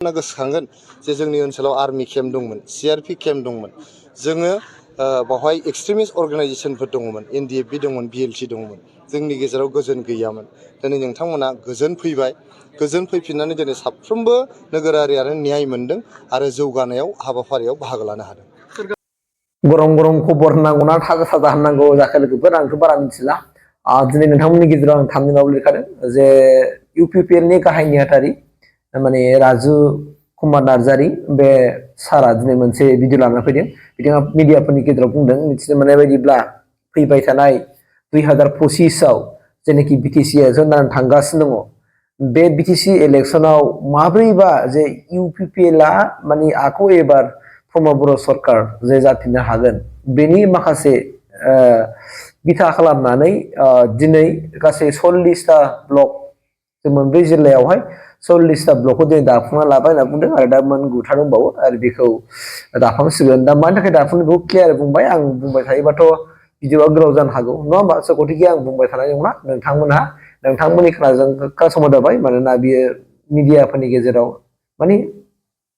गोसोखांगोन जे जोंनि ओनसोलाव आर्मि केम्प दंमोन, सिआरपि केम्प दंमोन। जोङो बावहाय एक्सट्रिमिस्ट अर्गानाइजेसनफोर दङमोन, एनडिएफबि दंमोन, बिएलटि दंमोन। जोंनि गेजेराव गोजोन गैयामोन। दिनै नोंथांमोना गोजोन फैबाय। गोजोन फैफिननानै दिनै साफ्रोमबो नोगोरारियानो न्याय मोन्दों आरो जौगानायाव हाबाफारियाव बाहागो लानो हादों। गरम गरम खबर होननांगौना थाजा थाजा होननांगौ जाखो लोगोफोर आंथ' बारा मिथिला। दिनै नोंथांमोननि गेजेराव आं थामदिनाव लिरखादों जे इउपिपिएलनि गाहाय नेहाथारि माने राजु कुमार नार्जारि बे सारा दिनै मोनसे भिडिअ लाना फैदों। बिथाङा मिडियाफोरनि गेजेराव बुंदों, मिथिनो मोननाय बायदिब्ला फैबाय थानाय 2025आव जेनाखि बिटिसिआ जानानै थांगासिनो दङ, बे बिटिसि इलेक्सनाव माब्रैबा जे इउपिपिएलआ माने आख' एबार प्रमद बर' सरकार जे जाफिननो हागोन, बेनि माखासे बिथा खालामनानै दिनै गासै 40टा ब्लक मोनब्रै जिल्लायावहाय 40टा ब्लकखौ दिनै दाफुंना लाबाय होनना बुंदों आरो दा मोन 9था दंबावो आरो बेखौ दाफामसिगोन। दा मानि थाखाय दाफुंनो बेखौ क्लियार बुंबाय। आं बुंबाय थायोबाथ' भिडिअआ गोलाव जानो हागौ, नङा होमबा? स' गतिके आं बुंबाय थानाय नंला। नोंथांमोननि खोनासंबानो जाबाय, मानोना बियो मिडियाफोरनि गेजेराव माने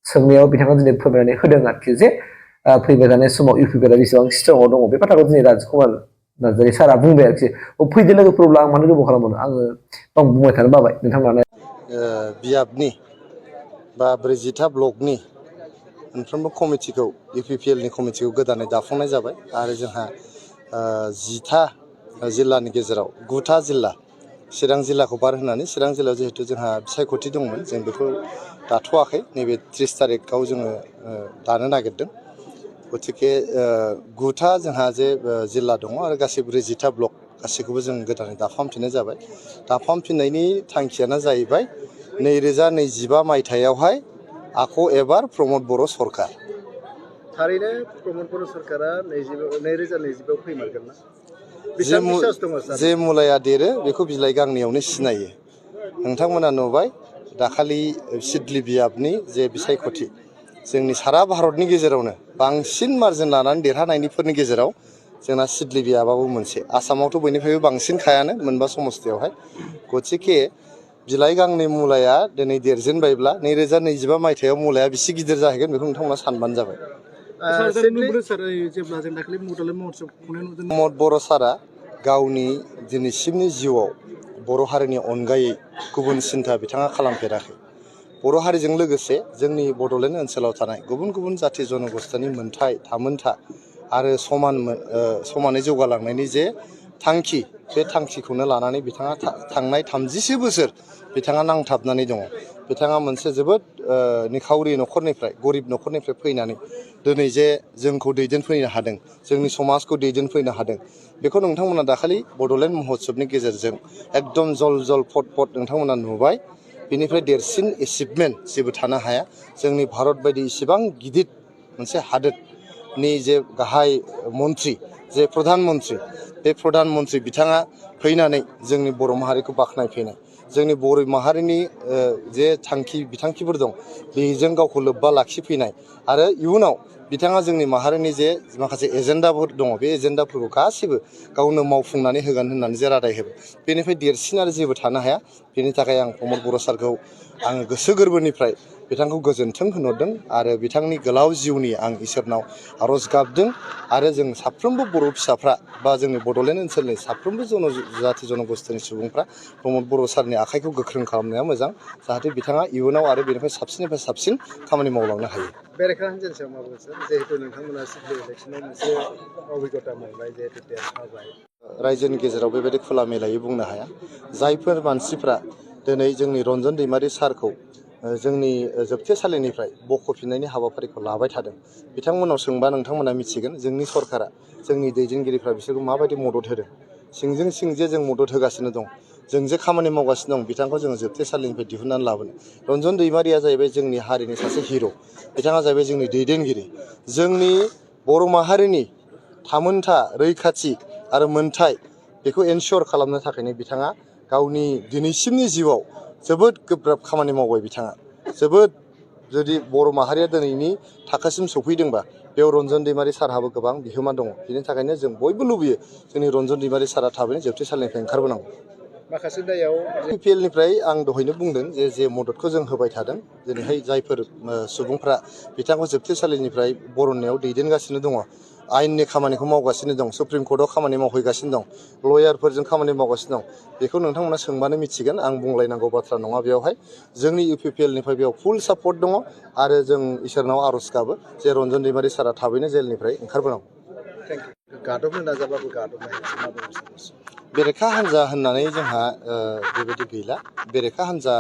सोंनायाव बिथाङा दिनै फोरमायनानै होदों आरोखि जे फैबाय थानाय समाव इउपिपिएलआ बेसेबां स्ट्रंआव दङ। बे बाथ्राखौ दिनै राजु कुमार नार्जारि सारा बुंबाय आरोखि। फैदो लोगोफोरब्ला आं मानो गोबाव खालामनो, आं बुंबाय थानो बाबाय। नोंथांमोना बियाबनि बा 40था ब्लकनि मोनफ्रोमबो कमिटिखौ, इउपिपिएलनि कमिटिखौ गोदानै दाफुंनाय जाबाय आरो जोंहा 10था जिल्लानि गेजेराव 9था जिल्ला, चिरां जिल्लाखौ बाद होनानै चिरां जिल्लायाव जिहेतु जोंहा बिसायख'थि दंमोन, जों बेखौ दाथ'वाखै। नैबे 30 थारिखआव जोङो दानो नागिरदों। गतिके 9था जोंहा जे जिल्ला दङ आरो गासै 40था ब्लक गासैखौबो जों गोदानै दाफामफिननाय जाबाय। दाफामफिननायनि थांखियानो जाहैबाय 2025 मायथाइयावहाय आख' एबार प्रमद बर' सरकार। थारैनो प्रमद बर' सरकारा 2025आव फैमारगोन ना? जे मुलाया देरो बेखौ बिलाइ गांनैयावनो सिनायो। नोंथांमोना नुबाय दाखालि सिडली बियाबनि जे बिसायख'थि, जोंनि सारा भारतनि गेजेरावनो बांसिन मार्जिन लानानै देरहानायनिफोरनि गेजेराव जोंना सिडली बियाबाबो मोनसे। आसामावथ' बयनिफ्रायबो बांसिनखायानो मोनबा समस्तियावहाय। गतिके बिलाइ गांनै मुलाया दिनै देरजेनबायब्ला 2025 मायथाइयाव मुलाया बेसे गिदिर जाहैगोन बेखौ नोंथांमोना सानबानो जाबाय। प्रमद बर' सारा गावनि दिनैसिमनि जिउआव बर' हारिनि अनगायै गुबुन सिन्था बिथाङा खालामफेराखै। बर' हारिजों लोगोसे जोंनि बड'लेण्ड ओनसोलाव थानाय गुबुन गुबुन जाथि जन'गस्थिनि मोनथाय थामोनथा आरो समानै जौगालांनायनि जे थांखि, बे थांखिखौनो लानानै बिथाङा थांनाय 30सो बोसोर बिथाङा नांथाबनानै दङ। बिथाङा मोनसे जोबोद निखावरि न'खरनिफ्राय, गरिब न'खरनिफ्राय फैनानै दिनै जे जोंखौ दैदेनफैनो हादों, जोंनि समाजखौ दैदेनफैनो हादों, बेखौ नोंथांमोना दाखालि बड'लेण्ड महोत्सबनि गेजेरजों एकदम जल जल फट फट नोंथांमोना नुबाय। बेनिफ्राय देरसिन एचिभमेन्ट जेबो थानो हाया। जोंनि भारत बायदि इसिबां गिदिर मोनसे हादोरनि जे गाहाय मन्त्रि, जे प्रधान मन्त्रि, बे प्रधान मन्त्रि बिथाङा फैनानै जोंनि बर' माहारिखौ बाख्नायफैनाय, जोंनि बर' माहारिनि जे बिथांखिफोर दं बेजों गावखौ लोब्बा लाखिफैनाय आरो इयुनाव बिथाङा जोंनि माहारिनि जे माखासे एजेन्डाफोर दङ, बे एजेन्डाफोरखौ गासिबो गावनो मावफुंनानै होगोन होननानै जे रादाय होबाय, बेनिफ्राय देरसिन आरो जेबो थानो हाया। बेनि थाखाय आं प्रमद बर' सारखौ आङो गोसो गोरबोनिफ्राय बिथांखौ गोजोन्थों होनहरदों आरो बिथांनि गोलाव जिउनि आं इसोरनाव आर'ज गाबदों। आरो जों साफ्रोमबो बर' फिसाफ्रा बा जोंनि बड'लेण्ड ओनसोलनि साफ्रोमबो जाथि जन'गस्थिनि सुबुंफ्रा प्रमद बर' सारनि आखाइखौ गोख्रों खालामनाया मोजां, जाहाथे बिथाङा इयुनाव आरो बेनिफ्राय साबसिननिफ्राय साबसिन खामानि मावलांनो हायो। बेरेखा हान्जानि सायाव माबा सार, जिहेतु नोंथांमोना सिडली इलेक्सनाव मोनसे अभिगता मोनबाय, जिहेतु देरहाबाय। रायजोनि गेजेराव बेबायदि खुला मेलायै बुंनो हाया। जायफोर मानसिफ्रा दिनै जोंनि रन्जन दैमारि सारखौ जोंनि जोबथेसालिनिफ्राय बख'फिननायनि हाबाफारिखौ लाबाय थादों, बिथांमोनाव सोंबा नोंथांमोना मिथिगोन जोंनि सरकारा, जोंनि दैदेनगिरिफ्रा बिसोरखौ माबायदि मदद होदों। सिंजों सिं जे जों मदद होगासिनो दं, जों जे खामानि मावगासिनो दं, बिथांखौ जोङो जोबथेसालिनिफ्राय दिहुननानै लाबोनो। रन्जन दैमारिया जाहैबाय जोंनि हारिनि सासे हिर', बिथाङा जाहैबाय जोंनि दैदेनगिरि। जोंनि बर' माहारिनि थामोनथा, रैखाथि आरो मोनथाय बेखौ एनसर खालामनो थाखायनो बिथाङा गावनि दिनैसिमनि जिउआव जोबोद गोब्राब खामानि मावबाय। बिथाङा जोबोद, जुदि बर' माहारिया दिनैनि थाखोसिम सफैदोंबा बेयाव रन्जन दैमारि सारहाबो गोबां बिहोमा दङ। बिनि थाखायनो जों बयबो लुबैयो जोंनि रन्जन दैमारि सारा थाबैनो जोबथेसालिनिफ्राय ओंखारबोनांगौ। माखासे दायाव UPPL निफ्राय आं दहायनो बुंदों जे मददखौ जों होबाय थादों दिनैहाय जायफोर सुबुंफ्रा बिथांखौ जोबथेसालिनिफ्राय बरननायाव दैदेनगासिनो दङ आयेननि खामानिखौ मावगासिनो दं सुप्रिम कर्टआव खामानि मावहैगासिनो दं लयारफोरजों खामानि मावगासिनो दं बेखौ नोंथांमोना सोंबानो मिथिगोन आं बुंलायनांगौ बाथ्रा नङा बेयावहाय जोंनि UPPL निफ्राय बेयाव फुल सापर्ट दङ आरो जों इसोरनाव आर'ज गाबो जे रन्जन दैमारि सारा थाबैनो जेलनिफ्राय ओंखारबोनांगौ थेंक इउ गादबनो नाजाबाबो गादबनो हायासै मा बुंनो सानो बेरेखा हान्जा होननानै जोंहा बेबायदि गैला बेरेखा हान्जा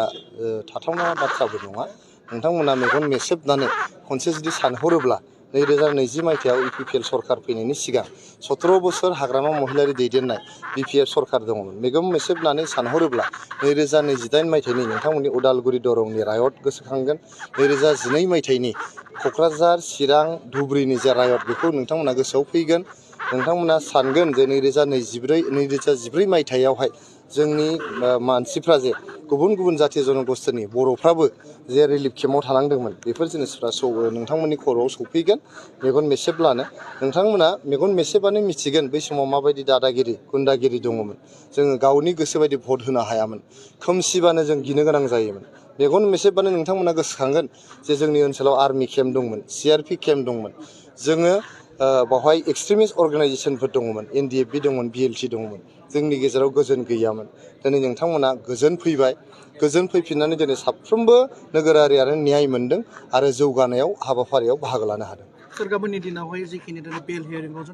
थाथावना बाथ्राबो नङा नोंथांमोना मेगन मेसेबनानै खनसे जुदि सानहरोब्ला 2020 मायथाइयाव UPPL सरकार फैनायनि सिगां 17 बोसोर हाग्रामा महिलारि दैदेननाय BPF सरकार दङमोन मेगन मेसेबनानै सानहरोब्ला 2028 मायथाइनि नोंथांमोननि उदालगुरि दरंनि रायट गोसोखांगोन 2012 मायथाइनि क'क्राझार चिरां धुबुरीनि जे रायट बेखौ नोंथांमोना गोसोआव फैगोन नोंथांमोना सानगोन जे 2014 मायथाइयावहाय जोंनि मानसिफ्रा जे गुबुन गुबुन जाथि जनगोष्ठीनि बर'फ्राबो जे रिलिफ केम्पआव थानांदोंमोन बेफोर जिनिसफ्रा नोंथांमोननि खर'आव सौफैगोन मेगन मेसेबब्लानो नोंथांमोना मेगन मेसेबानो मिथिगोन बै समाव माबायदि दादागिरि गुन्दागिरि दङमोन जोङो गावनि गोसो बायदि भट होनो हायामोन खोमसिबानो जों गिनो गोनां जायोमोन मेगन मेसेबबानो नोंथांमोना गोसोखांगोन जे जोंनि ओनसोलाव आर्मि केम्प दंमोन CRP केम्प दंमोन जोङो बावहाय एक्सट्रिमिस्ट अर्गानाइजेसनफोर दङमोन NDFB दंमोन BLT दंमोन जोंनि गेजेराव गोजोन गैयामोन दिनै नोंथांमोना गोजोन फैबाय गोजोन फैफिननानै दिनै साफ्रोमबो नोगोरारियानो न्याय मोन्दों आरो जौगानायाव हाबाफारियाव बाहागो लानो हादों सोर गाबोननि दिनावहाय जिखिनि बेल हियारिंआव